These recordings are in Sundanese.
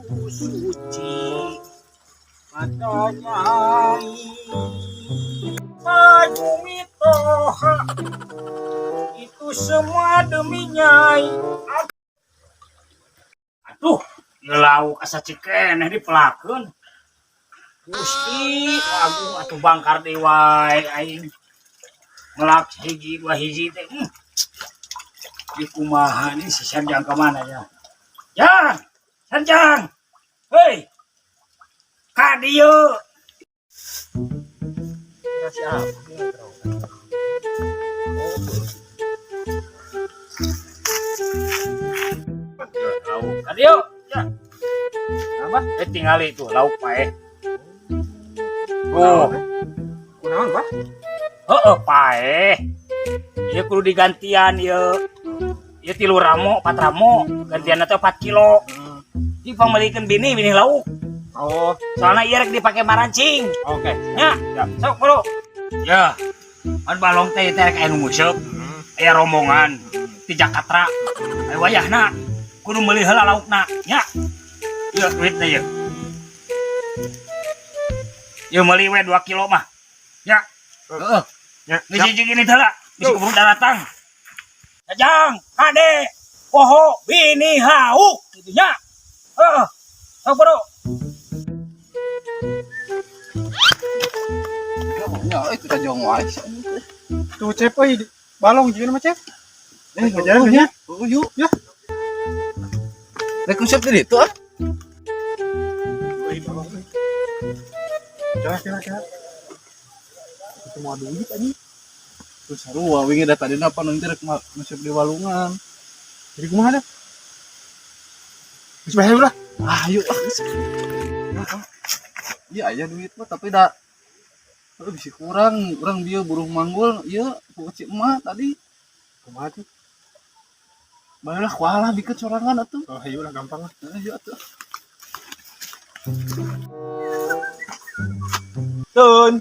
Aku suci pada Nyai maju mitoha itu semua demi Nyai. Aduh, lauk asa cikeneh dipelakeun. Gusti Agung atuh bangkar deui wae aing. Melak hiji dua hiji teh. Di kumaha nih si Sarjang kemana ya? Jang, Sarjang. Hei. Ka dieu. Kasih apa? Oh, Lauk ka dieu. Ya. Apa? Eh, tingali itu lauk paeh. Oh, Kunaon, Pak? Heeh, paeh. Ieu kudu digantian ieu. Ieu 3 ramo, 4 ramo, gantian teh 4 kilo. Di pangmeulikeun bini bini lauk. Oh, Soalnya ieu rek dipake marancing. Oke. Nya, Siap. Sok bro. Ya. Pan balong teh teh rek aya nu nguseup. Aya rombongan ti Jakarta. Aya wayahna kudu meuli heula laukna, nya. Ieu duitna ieu. Ieu meuli we 2 kilo mah. Ya. Heeh. Ya, Geus hiji gini teh lah, geus keburu datang. Jajang, kade, poho, bini lauk gitu nya. Heeh. Sok bro. Ya, itu tajong wae. Tuh Cep euy, balong jeung mah Cep. Eh, Ngajaran nya. Oh, yuk. Ya. Rek nguseup di ditu ah. Euy, balong euy. Jalan jalan jalan. Itu mau duit anjing. Terus sarua wingi da tadina pan nanti rek nguseup di walungan. Jadi kumaha dah? Geus bae lah. Ah, yuk ah. Iya aya duit mah tapi da bisa kurang, urang bieu buruh manggul, ieu ku cik emak tadi. Kumaha tuh? Bae lah kualah bikeun sorangan atuh. Oh, hayu lah gampang lah. Ayo atuh. Tun.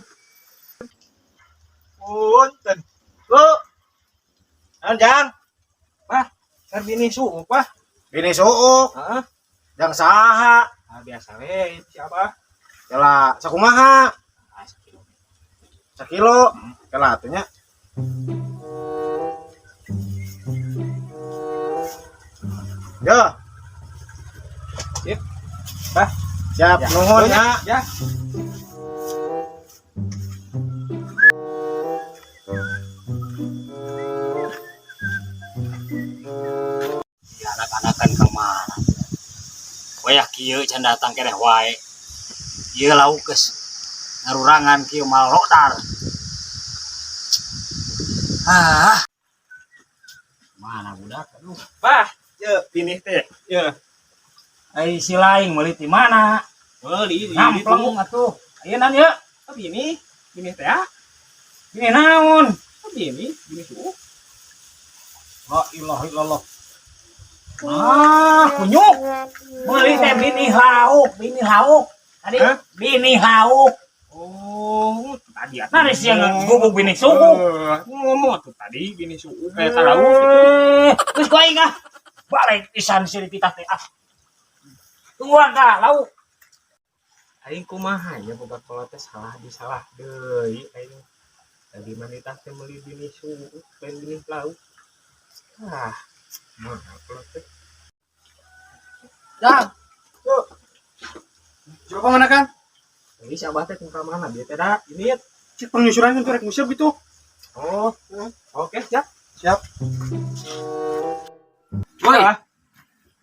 Punten. Bu. Naon, Jang? Wah, keur bini suuk, wah. Bini suuk. Heeh. Jang saha? Ah, biasa we siapa? Kela sakumaha? Ah, sakilo. Sakilo. Kela atuh nya. Yo. Sip. Bah. Siap, Ya. nuhun ya. Ya. Ya, anak-anakan kemana? Wayah kieu can datang keneh wae. Ieu lauk geus ngarurangan kieu malotar. Ah. Mana budak aduh. Bah, ye bini teh. Ye. Ai si laing meuli ti mana? Meuli di Ngampleng atuh. Ayeuna ye. Bini, bini teh ah. Bini naon? Bini, bini suuk. La ilaha illallah. Ah, kunyuk. Meuli teh bini lauk, bini lauk. Tadi Hah? Bini lauk. Oh, tadi atuh. Nah, siang gubuk bini suuk. Aku ngomong tuh tadi bini suuk kayak lauk gitu. Terus ku aing ah. Balik pisan si dititah teh ah. Tungguan ka lauk. Aing kumaha nya boga kolot teh salah di salah deui aing. Tadi manitah teh meuli bini suuk, lain bini lauk. Ah, mana kolot teh? Jang, Coba mana kan? Ini si abah teh tinggal mana dia teh da ini. Cik penyusuran itu rek nguseup gitu. Oh, oke, siap. Siap. Woi,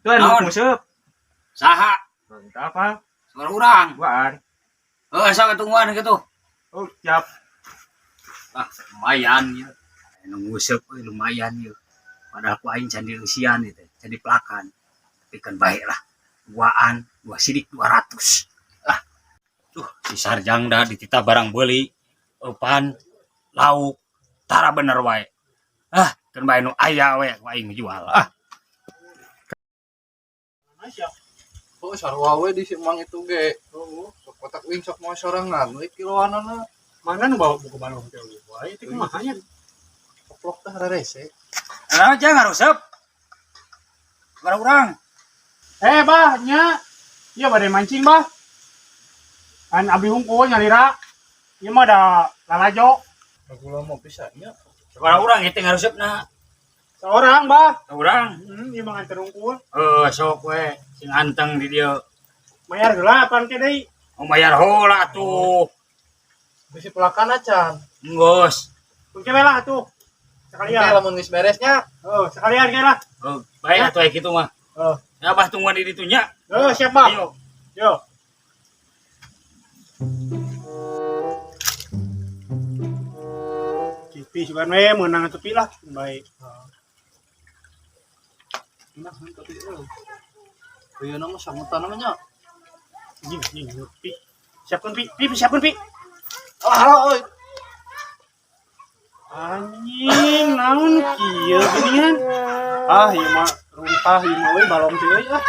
Tuh anu Naon? nguseup. Saha? Mantap apa? Suara urang. Duaan. Heeh, sok tungguan gitu. Oh, siap. Ah, lumayan ya. Anu nguseup euy lumayan ya. Padahal ku aing can dieusian ieu teh, can dipelakan. Tapi kan baik lah. Duaan, dua sidik 200. Lah. Tuh, si Sarjang dah dititah barang beuli. Eupan lauk tara bener wae. Ah, kan bae nu aya we ku aing jual. Ah, Oh, sarua we di si Mang itu ge. Oh, sok kotak wing sok mau sorangan we kiloanana. Mana nu bawa buku balong teh wae itu kumaha nya? Koplok teh rarese. Nah, jangan ngarusep. Barang urang. Eh, bah, nya. Iya bade mancing, Bah. Kan abi hungkul nyalira. Ieu mah da lalajo. Aku mau bisa nya. Sabaraha urang ieu teh ngaruseupna? Seorang, Bah. Urang. Ieu mah nganter hungkul. Eh, sok we sing anteng di dieu. Mayar heula apaan ke deui? Oh, bayar heula atuh. Bisi pelakan acan. Geus. Engke we lah atuh. Oke, Sekalian. lamun geus beresnya. Oh, sekalian ke lah. Oh, baik atuh aya kitu mah. Oh. Ya Abah tungguan di ditu nya. Oh, siap, Bah. Ayo. Yo. Kipi sugan we meunang tepi lah, baik. Nah, tapi euy. Ieu nama sangutan namanya. Anjing, anjing, pi. Siapkeun pi, pi, siapkeun pi. Ah, euy. Anjing, naon kieu geuningan? Ah, ieu mah runtah ieu mah euy balong teh euy ah.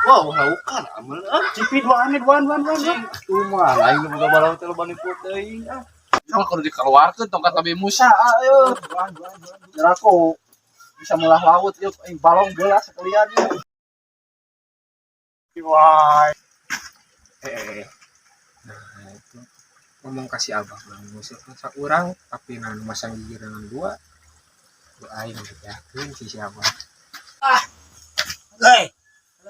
Wow, laukan amun ah. Cipi duaan nih, duaan, duaan, duaan, duaan. Tuh aing nu boga balong teh loba nipu teuing ah. Sama kudu dikeluarkeun tongkat Nabi Musa ah euy. Duaan, duaan, duaan. Jeraku bisa mulah laut yuk aing balong gelas sekalian yuk. Wah, Eh, eh. Nah, itu ngomong kasih abah mah nguseup masa urang tapi nu masang gigireun dua. Ku aing bejakeun si si abah. Hei,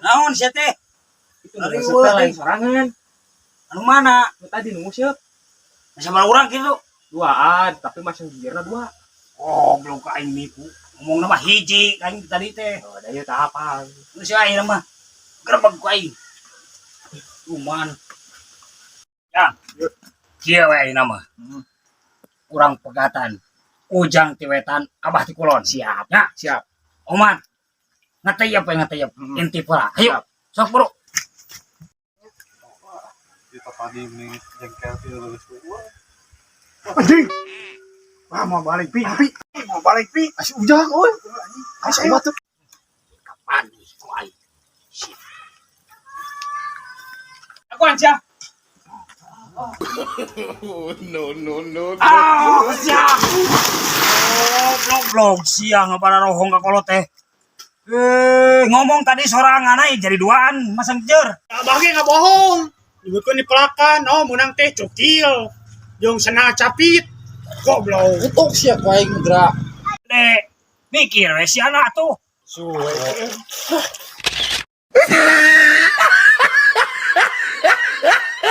naon sia teh? Itu nu Ari nguseup teh eueuh, lain sorangan. Anu mana? Nu tadi nu nguseup Sabaraha urang kitu? duaan tapi masang gigirna dua. Oh, belum ka aing nipu. Ngomongna mah hiji ka aing tadi teh. Oh, da ieu teh apa? Geus aing mah. Gerebeg ku aing. Luman. Ya. Kieu we ayeuna mah. Urang pegatan. Ujang ti wetan, Abah ti kulon. Siap. Ya. Siap. Oman. Ngateyep we ngateyep. Inti pula. Ayo. Siap. Sok bro. Kita tadi nih jengkel ti lulus. Wah, anjing. Wah, mau balik pi, pi. Mau balik pi. asih ujang euy. Asih Asih tuh. Kapan nih ku aing? Sip. Aku aja. No no no. Ah, siang. Goblok, blok siang pada rohong ka kolot teh. Eh, ngomong tadi sorangan aja jadi duaan masang jer. Abah ge nggak bohong. Nyebutkeun dipelakan, oh meunang teh cukil. Jeung sena capit. Goblok. Kutuk sia ku aing gerak. Dek, mikir we si anak tuh. Suwe.